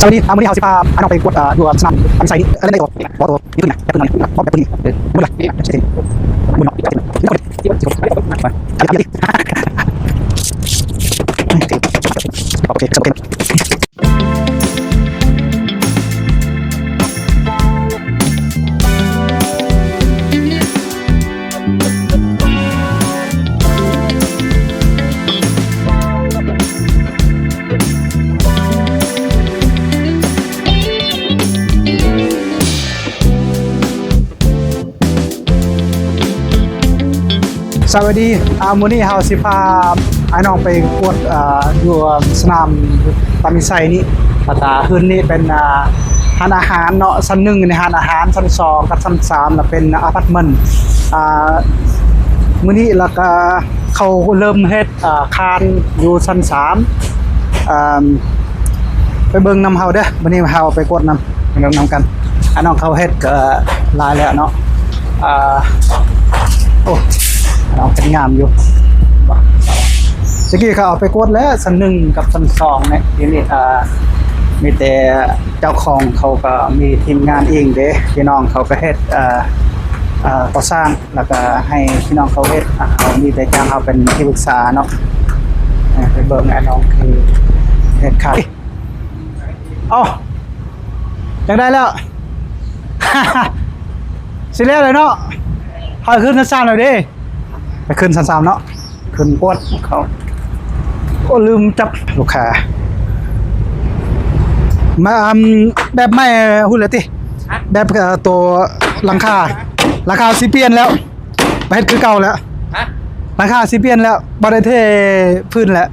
ສະບາຍດີ ອາ ມື້ນີ້ເຮົາຊິພາອ້າຍນ້ອງໄປກວດ ເອີ ຢູ່ສະໜາມອານໄຊນີ້ ເອີ ເລື່ອງໃດກໍ ບໍ່ໂຕ ມີຂຶ້ນນະ ແຕ່ເພິ່ນນ້ອຍ ບໍ່ແບບເພິ່ນນີ້ ເອີ ບໍ່ລະ ເປັນຫຍັງ ໂອເຄ ໂອເຄ. ສະບາຍດີ ອາ ມື້ນີ້ເຮົາຊິພາອ້າຍນ້ອງໄປກວດ ອາ ຢູ່ສະໜາມຕາມມີໄຊນີ້ ແລ້ວກະເຮືອນນີ້ເປັນ ອາ ຮ້ານອາຫານເນາະ ຊັ້ນໜຶ່ງນີ້ຮ້ານອາຫານ ຊັ້ນສອງກັບຊັ້ນສາມລະເປັນອາພາດເມັນ ອາ ມື້ນີ້ລະກະເຂົາເລີ່ມເຮັດ ອາ ຄານຢູ່ຊັ້ນສາມ ອາ ໄປເບິ່ງນຳເຮົາເດີ້ ມື້ນີ້ເຮົາໄປກວດນຳ ເບິ່ງນຳກັນ ອາ ນ້ອງເຂົາເຮັດກະຫຼາຍແລ້ວເນາະ ອາ ໂອ້ ນ້ອງເຮັດງາມຢູ່ ຕະກີ້ເຂົາເອົາໄປກວດແລ້ວ ຊັ້ນໜຶ່ງກັບຊັ້ນສອງນີ້ ດຽວນີ້ ອາ ມີແຕ່ເຈົ້າຂອງເຂົາກະມີທີມງານເອງເດ້ ພີ່ນ້ອງເຂົາກະເຮັດ ອາ ອາ ກໍ່ສ້າງ ແລ້ວກະໃຫ້ພີ່ນ້ອງເຂົາເຮັດ ອາ ເຮົາມີແຕ່ຈ້າງເຮົາເປັນທີ່ປຶກສາເນາະ ເອີ ໄປເບິ່ງອ້າຍນ້ອງຄືເຮັດຄັກ ເອົ້າ ຢາກໄດ້ແລ້ວ ຊິແລ້ວແລ້ວເນາະ ເຮົາຂຶ້ນຊັ້ນສາມແລ້ວເດ້ ໄປຂຶ້ນຊັ້ນສາມເນາະ ຂຶ້ນກວດເຂົາ ໂອ້ ລືມຈັບລູກຄ້າ ມາ ອາ ແບບໃໝ່ ຮູ້ແລ້ວຕິ ແບບ ເອີ ໂຕຫຼັງຄາ ຫຼັງຄາຊິປ່ຽນແລ້ວ ບໍ່ເຮັດຄືເກົ່າແລ້ວ ຮະ ຫຼັງຄາຊິປ່ຽນແລ້ວ ບໍ່ໄດ້ເທພື້ນແລ້ວ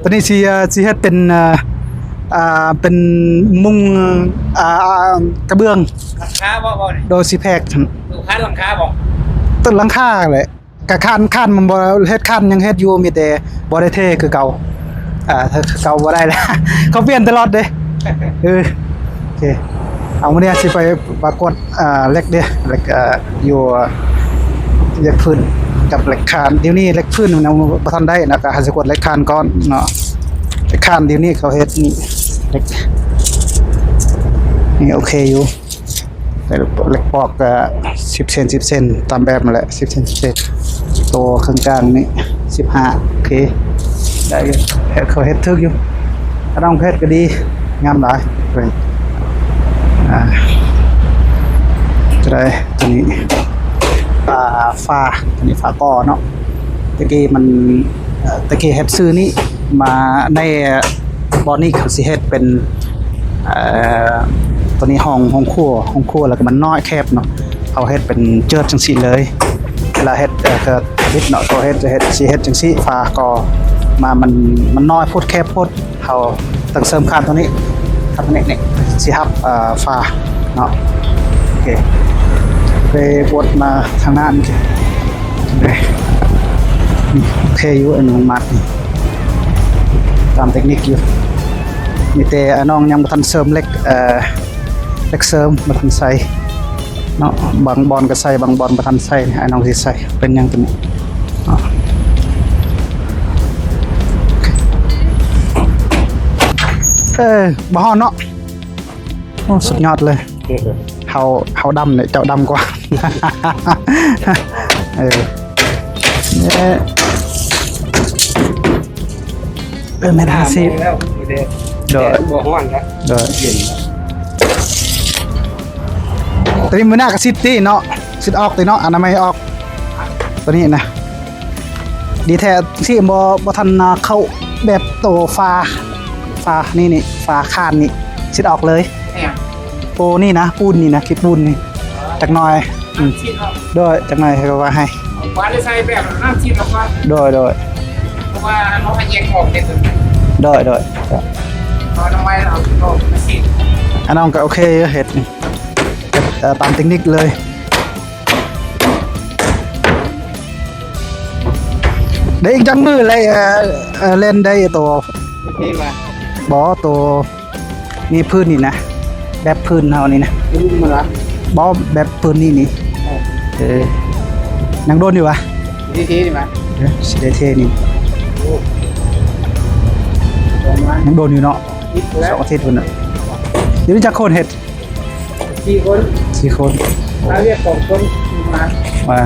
ຕອນນີ້ຊິ ເອີ ຊິເຮັດເປັນ ເອີ ອ່າ ເປັນມຸງ ອ່າ ກະເບື້ອງ ຫຼັງຄາບໍ່ ບໍ່ນີ້ ໂດຍຊິແພກ ໂຕຄານຫຼັງຄາບໍ່ ໂຕຫຼັງຄາແຫຼະ ກະຄານ ຄານມັນບໍ່ເຮັດ ຄານຍັງເຮັດຢູ່ ມີແຕ່ບໍ່ໄດ້ເທຄືເກົ່າ ອ່າ ເທຄືເກົ່າບໍ່ໄດ້ແລ້ວ ເຂົາປ່ຽນຕະຫຼອດເດ້ ເອີ ໂອເຄ ເອົາ ມື້ນີ້ຊິໄປປະກວດ ອ່າ ເຫຼັກເດ້ ເຫຼັກ ເອີ ຢູ່ເຫຼັກພື້ນກັບເຫຼັກຄານ ດຽວນີ້ເຫຼັກພື້ນມັນຍັງບໍ່ທັນໄດ້ນະ ກະໃຫ້ສະກວດເຫຼັກຄານກ່ອນເນາະ ເຫຼັກຄານດຽວນີ້ເຂົາເຮັດນີ້ ເຫຼັກ ນີ້ໂອເຄຢູ່ ເຫຼັກປອກກະສິບເຊັນ ສິບເຊັນ ຕາມແບບຫັ້ນແຫຼະ ສິບເຊັນ ສິບເຊັນ ໂຕເຄິ່ງກາງນີ້ ສິບຫ້າ ໂອເຄ ໄດ້ຢູ່ ເຂົາເຮັດຖືກຢູ່ ກະດອງເຮັດກະດີ ງາມຫຼາຍ ອ່າ ຈະໄດ້ໂຕນີ້ ອ່າ ຝາ ໂຕນີ້ຝາກໍເນາະ ຕະກີ້ມັນ ເອີ ຕະກີ້ເຮັດຊື່ນີ້ ມາໃນບ່ອນນີ້ເຂົາຊິເຮັດເປັນ ເອີ ໂຕນີ້ຫ້ອງ ຫ້ອງຄົວ ຫ້ອງຄົວ ແລ້ວກະມັນນ້ອຍແຄບເນາະ ເຮົາເຮັດເປັນເຈີດຈັ່ງຊີ້ເລີຍ ເວລາເຮັດ ເອີ ກະບິດເນາະ ເຮົາເຮັດ ເຮັດ ຊິເຮັດຈັ່ງຊີ້ ຝາກໍມາ ມັນ ມັນນ້ອຍໂພດ ແຄບໂພດ ເຮົາຕ້ອງເສີມຄານໂຕນີ້ ຄານໂຕນີ້ນີ້ ຊິຮັບ ເອີ ຝາເນາະ ໂອເຄ ໄປກວດມາທາງໜ້ານີ້ ໂອເຄຢູ່ ອັນນີ້ມັດນີ້ ຕາມເຕັກນິກຢູ່ ມີແຕ່ອ້າຍນ້ອງຍັງບໍ່ທັນເສີມເຫຼັກ ເອີ ເຫຼັກເສີມບໍ່ທັນໃສ່ເນາະ ບາງບ່ອນກະໃສ່ ບາງບ່ອນບໍ່ທັນໃສ່ ອ້າຍນ້ອງຊິໃສ່ ເປັນຫຍັງໂຕນີ້ເນາະ ເອີ ບໍ່ຮ້ອນເນາະ ໂອ້ ສຸດຍອດເລີຍ ເຮົາ ເຮົາດຳເດ ເຈົ້າດຳກວ່າ ເອີ ເອີ ເອີ ແມັດຫ້າສິບ ໂດຍ ບໍ່ຮ້ອນແລ້ວ ໂດຍ ເຢັນ ຕອນນີ້ມື້ໜ້າກະຊິດຕິເນາະ ຊິດອອກຕິເນາະ ອະນາໄມອອກ ໂຕນີ້ນະ ດີແທ້ຊິບໍ່ ບໍ່ທັນເຂົ້າແບບໂຕຝາ ຝານີ້ນີ້ ຝາຄານນີ້ ຊິດອອກເລີຍ ອີຫຍັງ ໂຕນີ້ນະ ປູນນີ້ນະ ຂີ້ປູນນີ້ ຈັກໜ່ອຍ ອືມ ນ້ຳສີດອອກ ໂດຍ ຈັກໜ່ອຍເຂົາວ່າໃຫ້ ເອົາປານໃສ່ແບບນ້ຳສີດອອກກ່ອນ ໂດຍ ໂດຍ ເພາະວ່າເຮົາໃຫ້ແຍກອອກເດ້ ໂດຍ ໂດຍ ເອົານ້ຳໄມ້ເອົາອອກນ້ຳສີດ ອາ ນ້ອງກະໂອເຄເຮັດນີ້ ເຮັດ ເອີ ຕາມເຕັກນິກເລີຍ ໄດ້ອີກຈັກມື້ແລ້ວ ເອີ ເອີ ແລ່ນໄດ້ໂຕ ນີ້ວ່າ ບໍ່ ໂຕ ນີ້ພື້ນນີ້ນະ ແບບພື້ນເຮົານີ້ນະ ນີ້ມັນຫວາ ບໍ່ ແບບພື້ນນີ້ນີ້ ເອີ ເອີ ຍັງດົນຢູ່ຫວາ ຊິໄດ້ເທນີ້ຫວາ ເອີ ຊິໄດ້ເທນີ້ ໂອ້ ຍັງດົນຢູ່ເນາະ ອາທິດພຸ້ນແຫຼະ ສອງອາທິດພຸ້ນນະ ຢູ່ນີ້ຈັກຄົນເຮັດ? ສີ່ຄົນ ສີ່ຄົນ. ຄ່າວຽກສອງຄົນມາ ວ່າ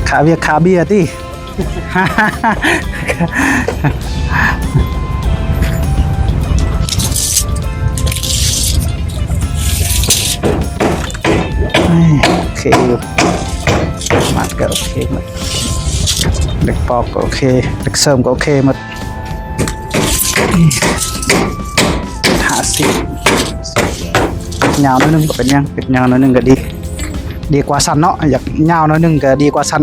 ຄ່າວຽກຄ່າເບຍຕິ? ໂອເຄຢູ່ ມັດກໍໂອເຄໝົດ ເຫຼັກປອກກໍໂອເຄ ເຫຼັກເສີມກໍໂອເຄໝົດ. ຫ້າສິບ ຍາວໜ້ອຍໜຶ່ງບໍ່ເປັນຫຍັງ ປິດຍາວໜ້ອຍໜຶ່ງກໍດີ ດີກວ່າສັ້ນເນາະ ຢາກຍາວໜ້ອຍໜຶ່ງກໍດີກວ່າສັ້ນ.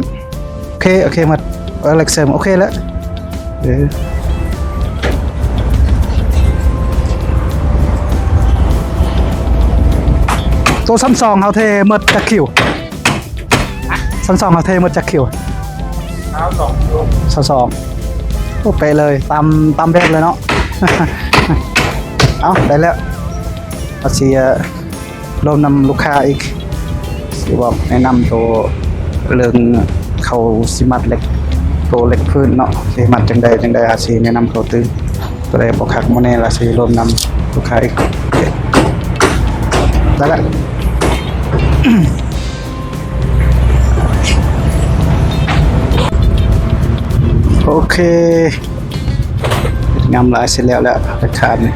ໂອເຄ ໂອເຄໝົດ ເອີ ເຫຼັກເສີມໂອເຄແລ້ວ ເອີ ໂຕຊັ້ນສອງເຮົາເທໝົດຈັກຄິວ? ຊັ້ນສອງເຮົາເທໝົດຈັກຄິວ? ຊາວສອງ ຊາວສອງ. ໂອ້ ເປະເລີຍ ຕາມ ຕາມແບບເລີຍເນາະ. ເອົາ ໄດ້ແລ້ວ ເຮົາຊິ ເອີ ລົມນຳລູກຄ້າອີກ ຊິບອກແນະນຳໂຕເລື່ອງເຂົາຊິມັດເຫຼັກ ໂຕເຫຼັກພື້ນເນາະ ຊິມັດຈັ່ງໃດຈັ່ງໃດ ເຮົາຊິແນະນຳເຂົາຕື່ມ. ໂຕໃດບໍ່ຄັກບໍ່ແນ່ລະຊິລົມນຳລູກຄ້າອີກ. ໄດ້ລະ ໂອເຄ ງາມຫຼາຍ ເສັດແລ້ວແຫຼະ ອາຄານນີ້.